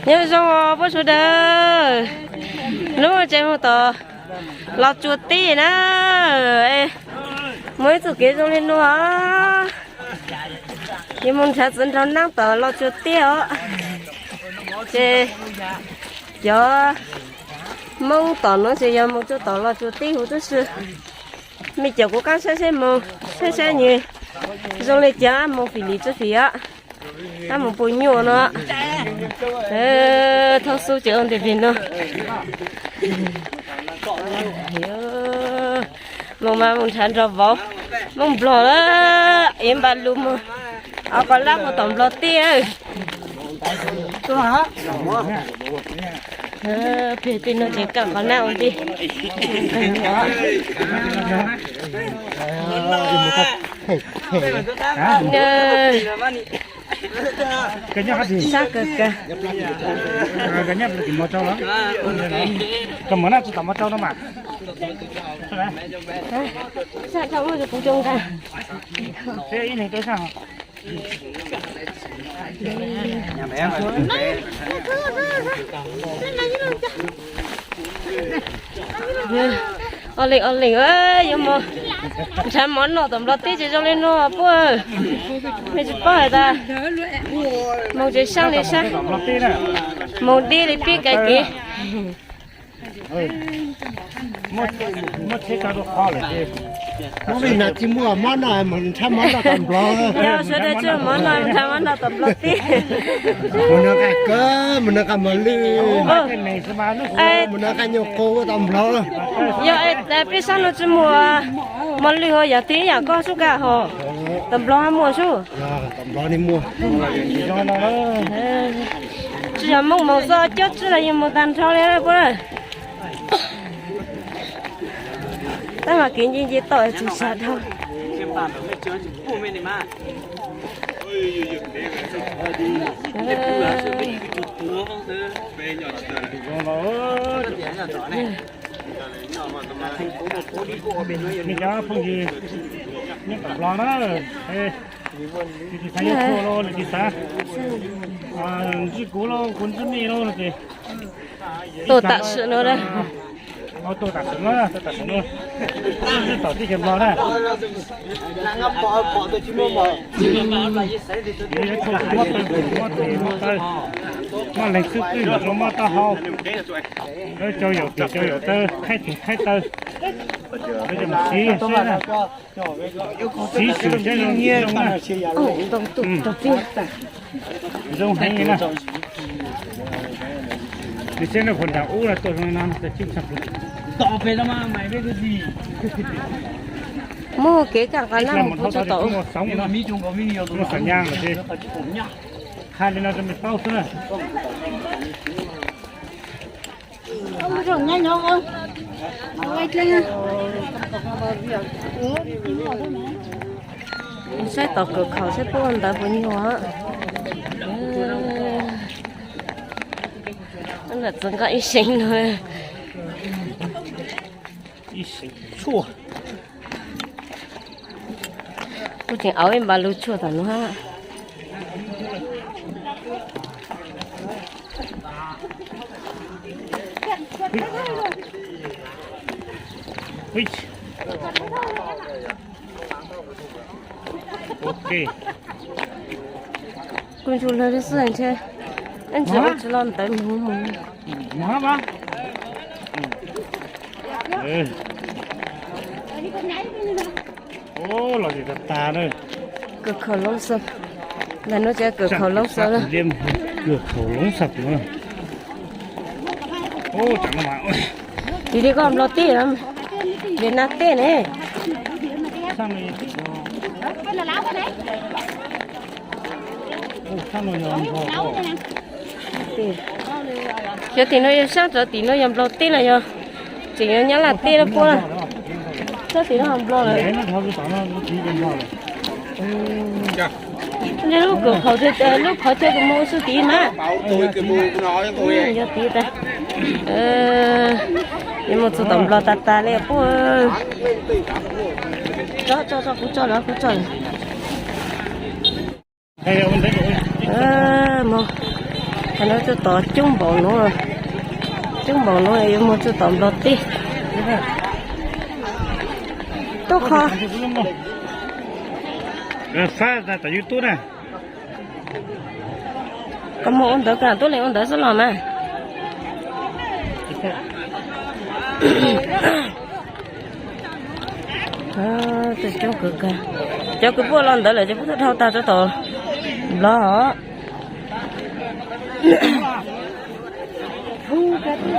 Nyob zoo os phooj ywg sawv daws, hnub no ces mus tom Los Tsuas teb na, muaj ib txoj kev zoo li no os. Yuav mus nrhav txiv nraug nab tom Los Tsuas teb os. Ces cov Hmoob tom no ces yog mus tsuas tom Los Tsuas teb huv tib si. Me cov kuv qaab saib saib moog, saib saib nws zoo li cas, moog fim li tsi fim os. Ab, moog puas nyuaj no. Thaub xub ces ua nti pig no. Moog mas moog nrhav nrog vauv Hmoob Nplog lawm, ev npav lug moog, au qhov lab mus tom Nplog teb. Peg tej no ces kaj qhov nab ua ntej. Sab kawg kawg. Koj mov na, tsis tau mov rau no mas. Sab rau kuv cov nqa. Ob leeg ob leeg yuav mus nrhav mov noj tom Nplog teb ces zoo li no puab. Mej tsis paub has tas moog tsev saab li saab, moog deb li peb kais kev. Muab vim no tsis muaj mov noj, mus nrhav mov noj tom Nplog. Yog sawv daws tsis muaj mov noj, nrhav mov noj tom Nplog teb. Mus noj qab kawg, mus noj qab mos lwj, mus noj qab nyuag qus tom Nplog. Yog peb saab no tsis muaj mos lwj ho yog tib yam koj sub kaj ho, tom Nplog muaj sub. Tsis yog Moob moog xwb, cob tsib los yeej moog tag nrho li puab. Tab mas kev nce nce toj tsis sab dhau. Nyob phooj ywg, nyob tom Nplog na, tsis xav nyob txhua los tsis xav ntsib kuv los kuv ntsib mej los ces tuaj tam sim no, tuaj tam sim no, tuaj tam sim no, ntsib tom teb chaws Nplog na. Yuav tsum muaj taw, muaj tes, muaj taw, muaj leeg xwb twb yuav tsum muaj taub hau, cau yaum tes cau yaum taw, qhaib tes qhaib taw, yuav tsum siv siab na, siv xyuas siab zoo na. Zoo heev li na. Nws saib nej qhov nram ub no tuaj zoo li no, tsis tshaj plaws. Muaj kev kaj qab na, mus pub tsuj tom ub. Muaj xam nyas lawm ces hais li no rau nej paub xwb na. Saib tom kawm khaum saib puab ua ntawv puas nyuaj. Ntawm txawv nqa ib seev no. Ib seev tshuaj. Kuv tseem auv ib npav lug tshuaj tom no hab. Ok. Kuv ntsug lawv xwb ntshe, ntshe ua tsis los ntawv mus mus. Los tsis tag tag na. Kawm khaum loob xaw, ntawm no ces kawm khaum loob xaw. Kawm khaum loob xaw. Tim li koj Nplog teb, Vietnam teb ne. Xyov tim no yog sab, rov tim no yog Nplog teb los yog tseem yog Nyab Laj teb lawm puab. Sab tim no ho Nplog lawm. Lub kawm khaum, lub qhov chaw kws moog ua xwb tid mas. Yog tid tas. Yuav moog txug tom Nplog tag tag li puab. Tso, tso, tso, kuv tso lawm, kuv tso lawm. Mus, qhov no tsuj tom coob npaum no, coob npaum no yuav mus tsuj tom Nplog teb. Tub qho. Koj mus ua ntawd, koj tuaj lees ua ntawd xwb los mas. Cov kws puaj los ntawd lawm ces puab tuaj dhau tag rau tom Nplog os.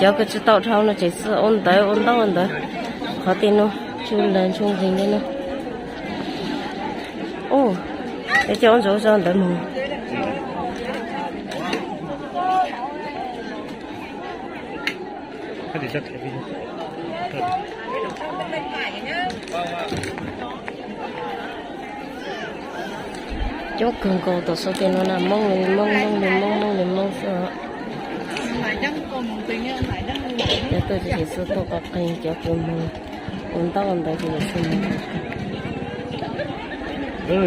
Cov kws tsis tau dhau no tseem xav ua ntawv ua ntaub ua ntawv. Qhov tej no tsuj lawg ntsuj nqis li no. Ub, es coj ua ntsuav zog ntawd mus. Coob kawg nkaus tom sab tej no na, Moob li Moob, Moob li Moob, Moob li Moob xwb os. Cov tuaj tsis xav tuaj qhov qees, cov kws mus ua ntaub ua ntawv ces yus xwb mus.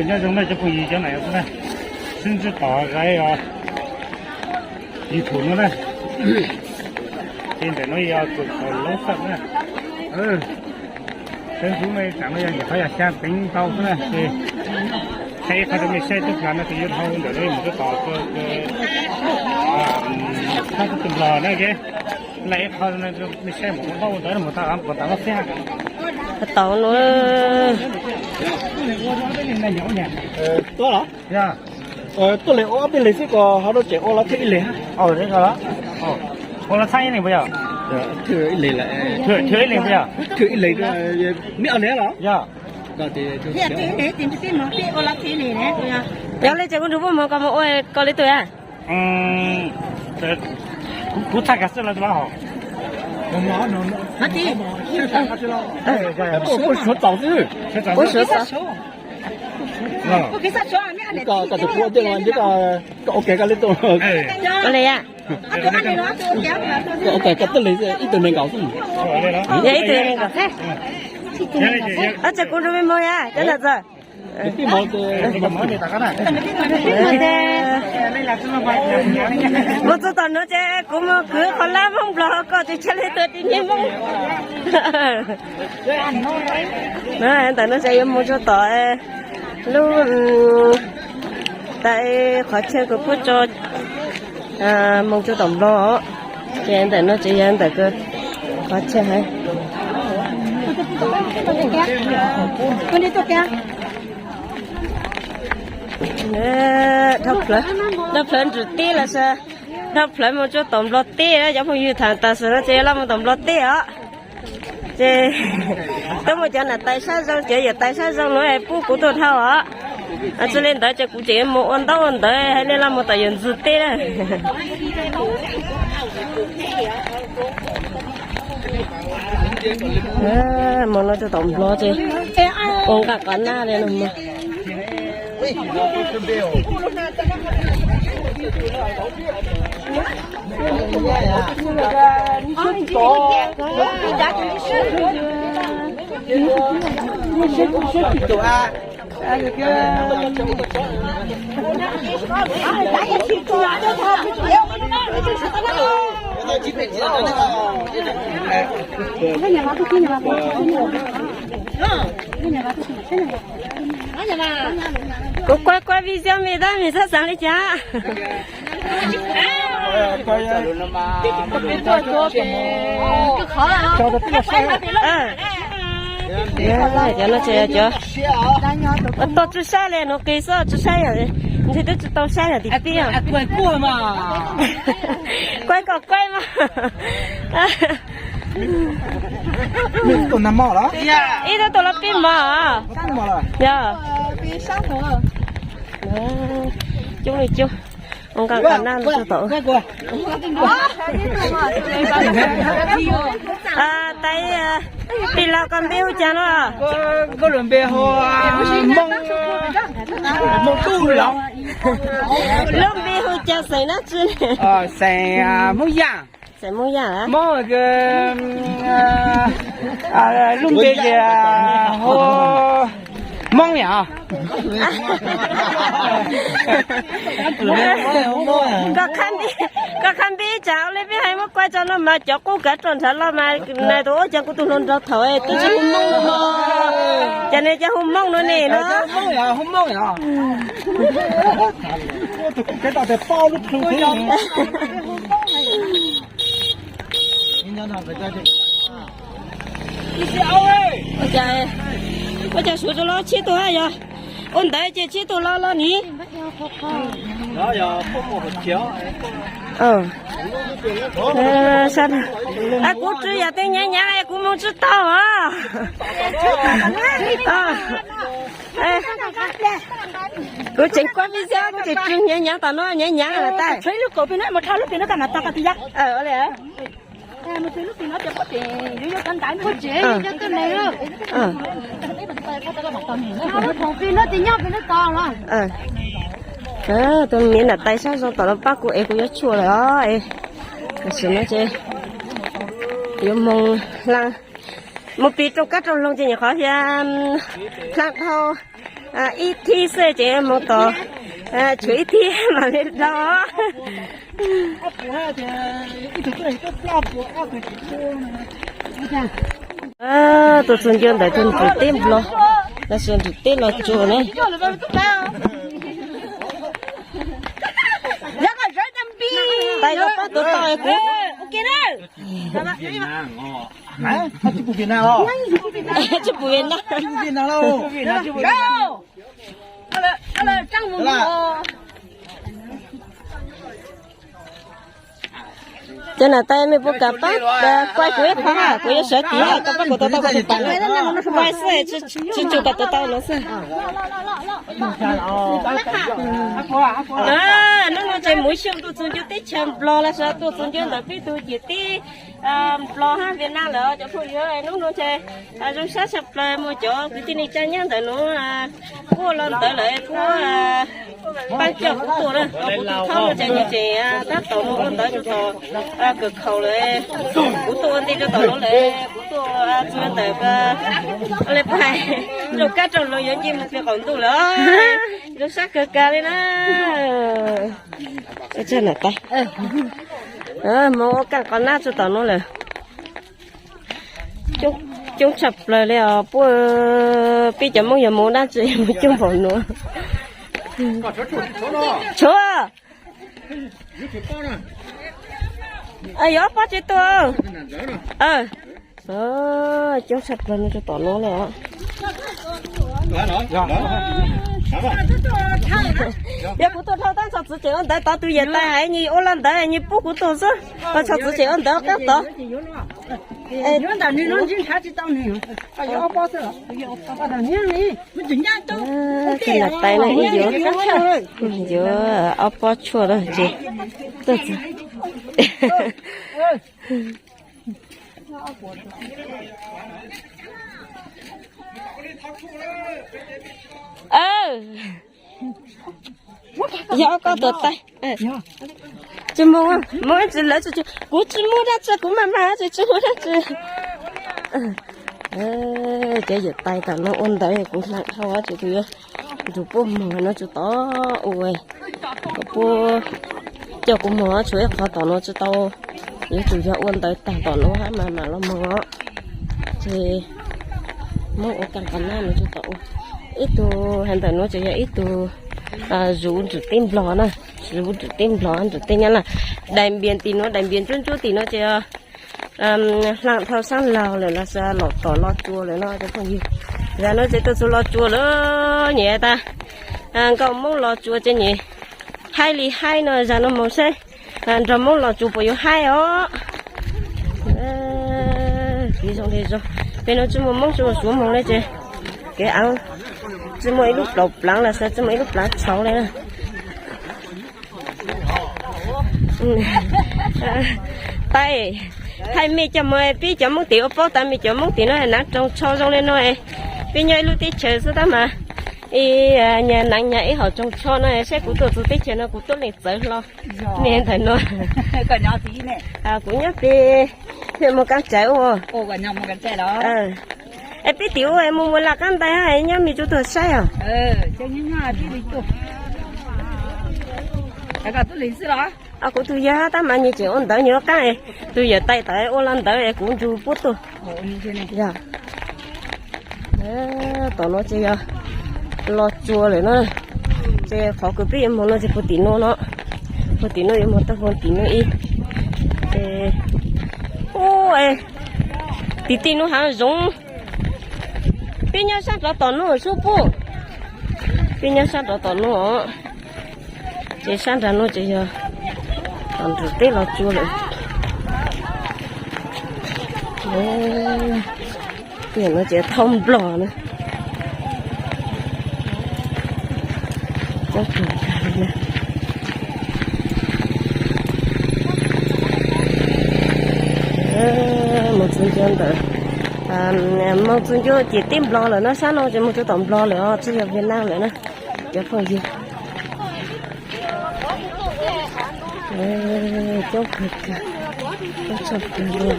Nyob zoo na cov phooj ywg, cov na xwb na, sib ntsib tom YouTube no na. Ces ntawm no yog tus qhov loob xawm na. Teeb zub no tsam no yog nyuam qhuav yog xya teev ntau xwb na ces thaij ib qho rau mej saib, tub plas no tus yuav dhau ntawm no mus rau tom thab tub tub los na ke. Laij ib qho rau mej saib mus ua ntaub ua ntawv mus tau puas tau no xwb. Tau no. Tuaj los? Tuaj lees ua ob peb leeg xwb, kom ho rau tseem ua los thwj ib leeg. Ua los thwj ib leeg puas yog? Thwj ib leeg puas yog? Thwj ib leeg, neb ob leeg los? Yog. Yog li ces kuv nrug puab moog, koj moog ua koj li twg a? Kuv txhaj kav xwb los tsis paub hauv. Kuv suav txaus xwb. Kuv suav txaus. Koj tus puab tej no, koj ua ke koj li twg. Ua li a. Koj ua ke koj twb li ib tug neeg nkaus xwb. Yog ib tug neeg nkaus thiab. Ab, tseem kuv nrug mej moog yom, cov ntawm txawm. Moog txug tom nuav ces kuv moog kwv qhov lab Moob Nplog, koj tes tsha li tug tis nyeg Moob. Ntawm no ces yuav moog tsuag tom lub, tas qhov chaw kws puab tso moog tsuag tom Nplog, ces ntawm no ces yog ntawm kws qhov chaw. Dhau plawv nrug teb los sas, dhau plawv moog tsuag tom Nplog teb, cov phooj ywg thaam tas sim no ces yuav laj moog tom Nplog teb os. Ces tuab moog cov nam tais sab zoo, cov yawm tais sab zoo nuav pub kuv tuaj dhau os. Tsi li ntawd ces kuv tseem yuav moog ua ntaub ua ntawv hab laj moog tom yawm ntxwg teb na. Moog no tsuag tom Nplog ces ua nqaj qhov nab li no. Kuv kuaj kuaj video me tab mej txhob xaav li cas. Cov no ces cov tau tsi saib li nuav qis xwb, tsi saib, ntshe twb tsi tau saib yog tim teb. Kuaj kom kuaj mas. Ib tug tuaj los pib mov. Yog. Coob li coob. Ua nqaj qhov nab no tsuag tom. Tais, pig laug koj npe hu cas no? Nkauj Luam npe hu Moob, Moob Tub los. Lub npe hu cas xeem dlaab tsi? Xeem Hmoob Yaj. Xeem Hmoob Yaj. Moob, lub npe ces hu Hmoob yom. Koj qha npib, koj qha npib tsam ua li peb hais muab kuaj tso no mas cov qub kav rau nrad los mas nais tus ua cas kuv tus hluas nraug thaum twb tsis hu Hmoob no, cas nws cas hu Hmoob no ne no. Ua cas suav rau los tsib tug yog, ua ntawd ces tsib tug los los ni. Kuv tsw yam tej nyav nyav kuv mus tsis tau os. Kuv tseem kuaj video kuv tseem tsw nyav nyav tom no nyav nyav tas. Tus niam nram tais sab zoo tom no pab kuv es kuv yuav tshuaj lawm os. Tam sim no ces yuav mus hla, mus pis rooj kab rooj loog ces nyuam qhuav hla dhau ib thib xwb ces mus tom, tshuav ib thib mam li dhau. Tuaj txug ncua ntawm tus nrim teb nplog, los sis nrim teb los tsuas na. Tais los pab tuav tau kuv. Tsis pum Vietnam. Cov niam tais mej puas kam pab kuaj kuv ib qho, kuv yuav sawv tiv, koj pab kuv tuav tau kuv tus pas. Kuaj xwb, tsis tsum kom tuav tau no xwb. Hnub no ces mus xyuas tuaj txug ncua teb chaws Nplog los sis tuaj txug ncua ntawm peb tug ciam teb Nplog hab Vietnam lawm cov phooj ywg. Hnub no ces zoo sab tshaj plaws mus cov kwv tij neej tsa nyob ntawm nuav puab los ntawd lawm, puab pab coj kuv tuaj na. Kuv tus thaub no ces nws tseem tab tom mus ua ntawv rau tom kawm khaum lawm. Kuv tuaj ua ntej rau tom nuav lawm, kuv tuaj txug ntawm le pais rau kab rau los yuav nce mus pem qaum ntuj lawm. Zoo sab kawg kag li na. Mus ua kaaj qhov nab txug tom nuav lawm. Coob tshaj plaws li os, puab peb cov Moob yog mus dab tsi mus coob npaum nuav. Tshuav, yog ob pob tsev tuaj. Coob tshaj plaws no rau tom nuav li os. Yog kuv tuaj dhau tab txog txiv tseem ua ntawv tod, tus yawm tais hais nyias ua los ntawd nyias pub kuv tuaj xwb, txog txiv tseem ua ntawv qab tod. Tais no yuav, yuav ob pob tshuaj lawm ces tuaj txog. Yog ob kob tuav taig. Tsis muaj, muaj tsis lawv tsis, kuv tsis muaj dab tsi, kuv maj maj tsis, tsis muaj dab tsi. Cov yawm tais tam no ua ntawv kuv hla dhau tsis, kuv yuav nrug puab moog no tsis tau ua, kom puab coj kuv moog tshuav ib qho tom no tsis tau, yuav tsum yog ua ntawv tag tom no hab mas mam los moog os. Ces muab ua kaaj qhov nab no tsis tau ua. Ib tug hais ntawm nuav ces yog ib tug zuv nrim teb Nplog na, zuv nrim teb Nplog, nrim teb Nyab Laj. Dais npias tim nuav, dais npias ntsuab ntsuab tim nuav ces hla dhau sab laug lawm los sis los tom Los Tsuas lawm no cov phooj ywg. Zag nuav ces tuaj txug Los Tsuas lawm, nyem tas nkauj Moob Los Tsuas ces nyem haib li haib no, zag nuav moog seb nrog Moob Los Tsuas puas yuav haib os. Kev zoo li zoo, peb nuav tsis muaj Moob tsis muaj Suav moog le ces kev aav tsis muaj ib lub plauv plaav los sis tsis muaj ib lub plaav tshauv le na. Tais, thaij mej coj moog, peb cov Moob tim ua paub tas mej cov Moob tim nuav naav roog tsho zoo le nuav. Peb nyob ib lub teb chaws xwb tab mas ib naav nyag ib hom roog tsho no, saib kuv tuaj txug teb chaws no kuv tuaj leej txawv hlo. Mej ntawm nuav, kuv nyob peb, peb Moob Kaab Tsaim ua. Es peb tim ub es mus mus laj qab ntais nyob me tub tuag saib os. Kuv tus yawg tab mas nyias tseem ua ntawv nyias ua qaab, tus yawm tais tawm ua laj ntawv es kuv nrug puab tuaj. Yog, tom no ces yog los tsua lawm na. Ces qhov kws peb yuav moog no ces puag tim no no, puag tim no yuav moog tau puag tim no ib. Ces, ub, tim tej nub haav zoov. Peb nyob sab nrad tom no sub puj. Peb nyob sab nrad tom no os. Ces sab nrad no ces yog tom nram teb los tsua lawm. Tiam no ces thauj nplog na. Moog txug ncua ntawm, moog txug ncua ciam teb Nplog lawm na, sab no ces moog txug tom Nplog lawm os, tsis yog Vietnam lawm na cov phooj ywg. Coob kawg, coob tshaj plaws li.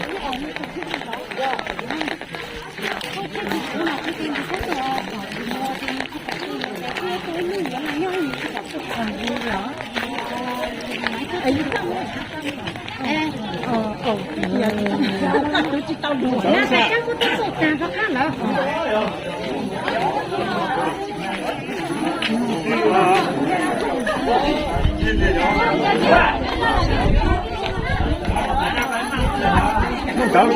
Rau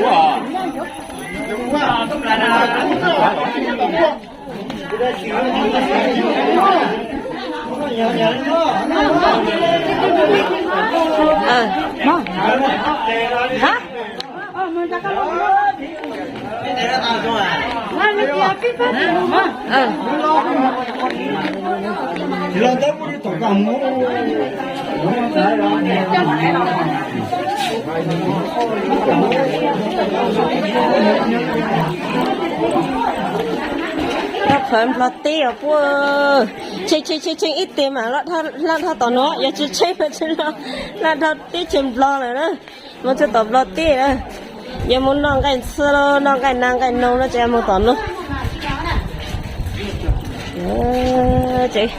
qhov Nplog teb os puab, tshee tshee tshee tshee ib teg mas laj dhau tom no, yog tsis tshee mas tsis laj dhau teb chaws Nplog lawm na. Moog txug tom Nplog teb na, yog moog noj nqaij ntxhw, noj nqaij nas nqaij noog no ces moog tom no. Ces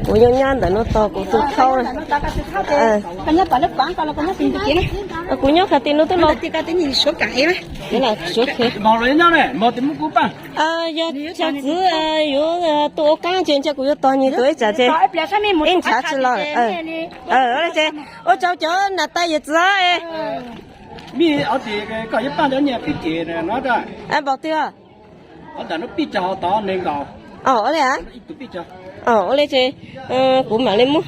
kuv nyob nyob ntawm no tos kuv tus thaub. Kuv nyob qhov twg no twb los. Suav khev. Yog cov txiv yuav tuaj ua qaab ces ntshe kuv yuav tos nyias tus ib tsam ces ib ntshav tsis los. Ua tsaug cov nam tais yawm txiv. Npaum twg? Ua li a. Ua li ces kuv mam li muab.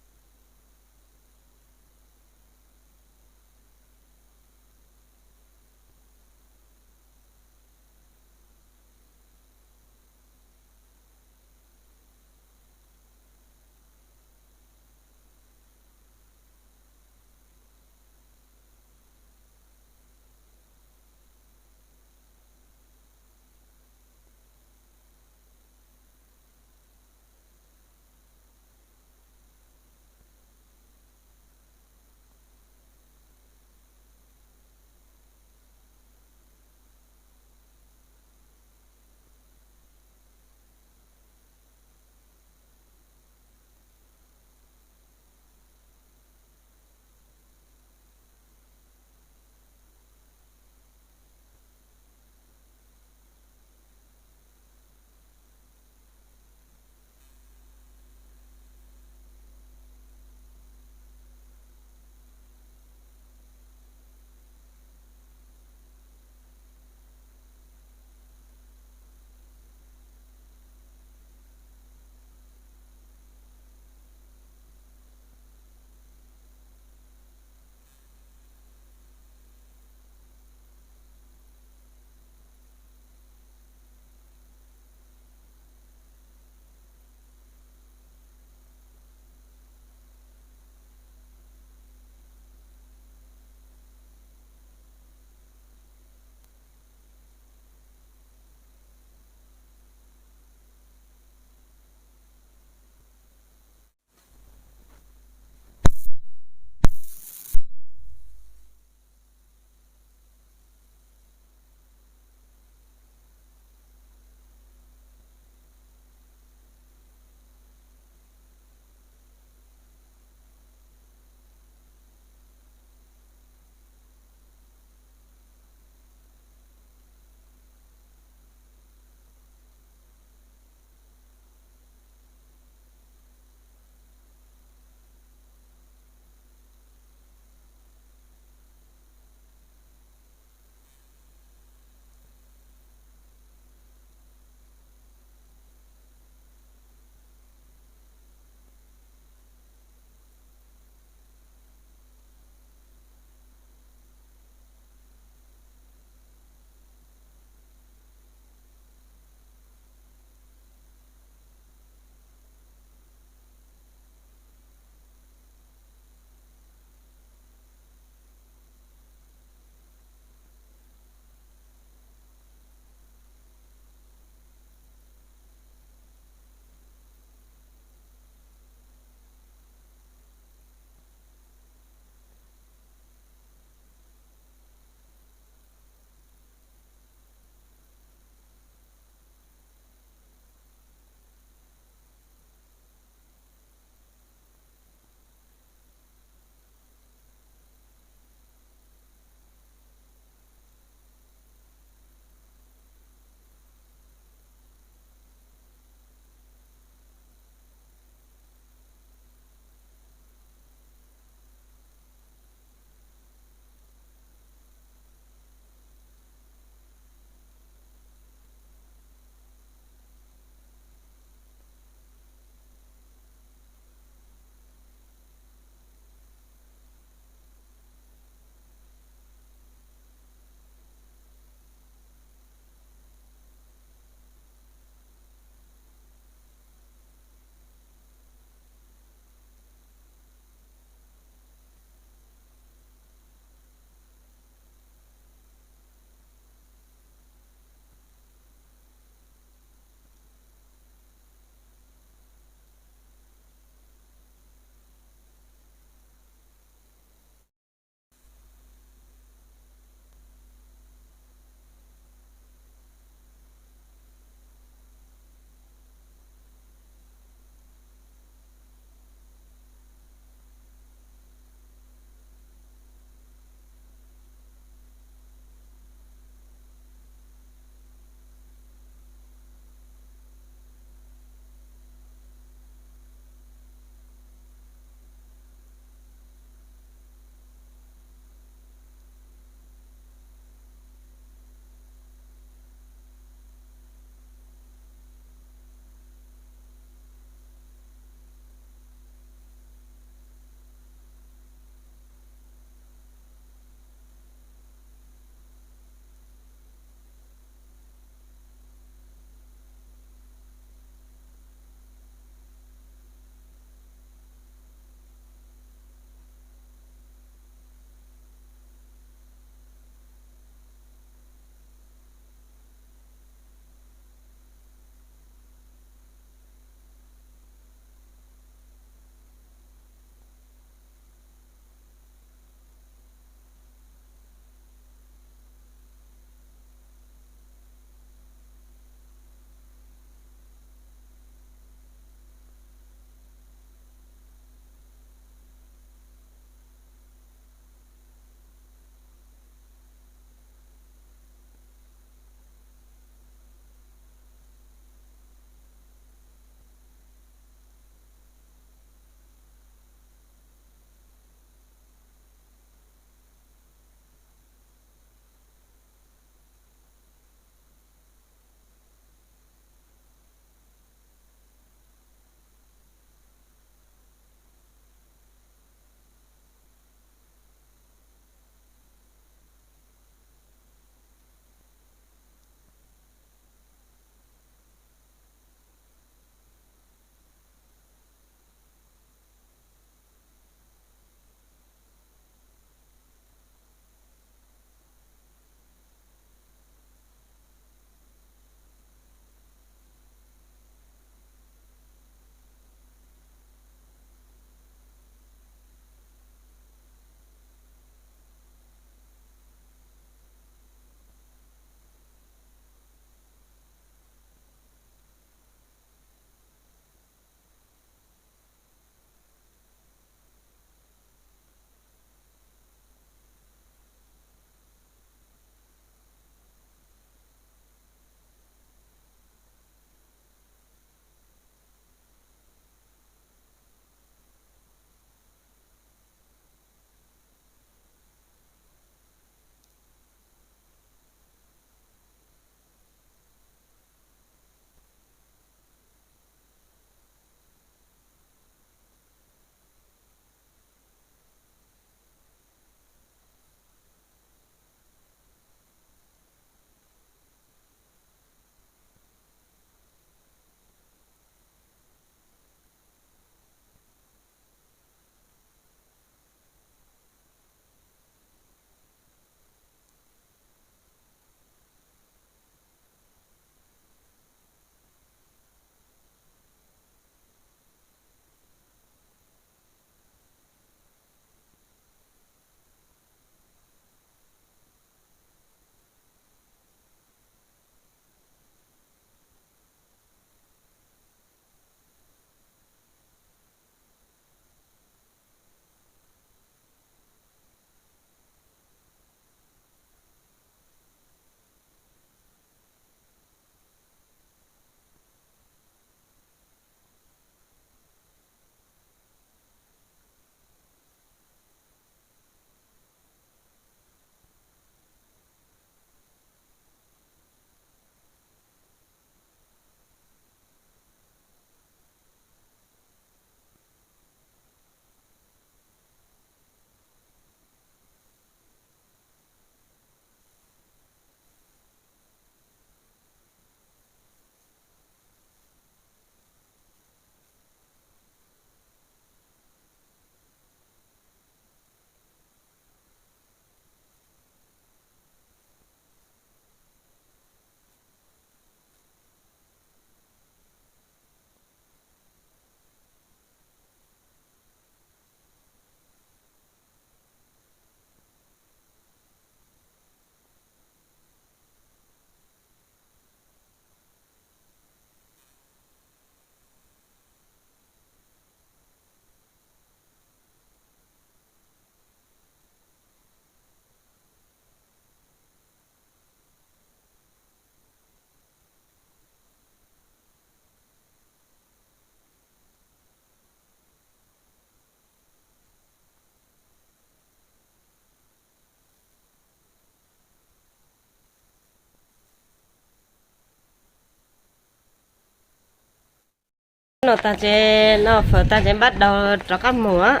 Noj tag ces, noj fawm tag ces npaj daug rov qab mus,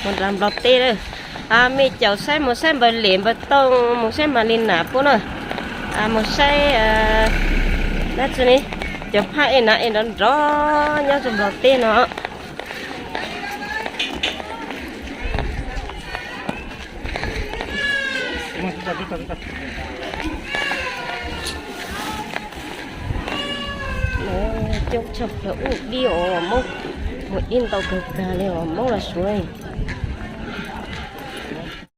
mus nram Nplog teb lawm. Me caum saib, mus saib npawg Liam npawg Tooj, mus saib Mas Li Nas pub na. Mus saib dab tsi ne, cov phaj ej na ej nrov nrov nyob rau Nplog teb no. Coob tshaj plaws ub dib os, Hmoob mus dib ntau kawg kag li os, Hmoob los Suav.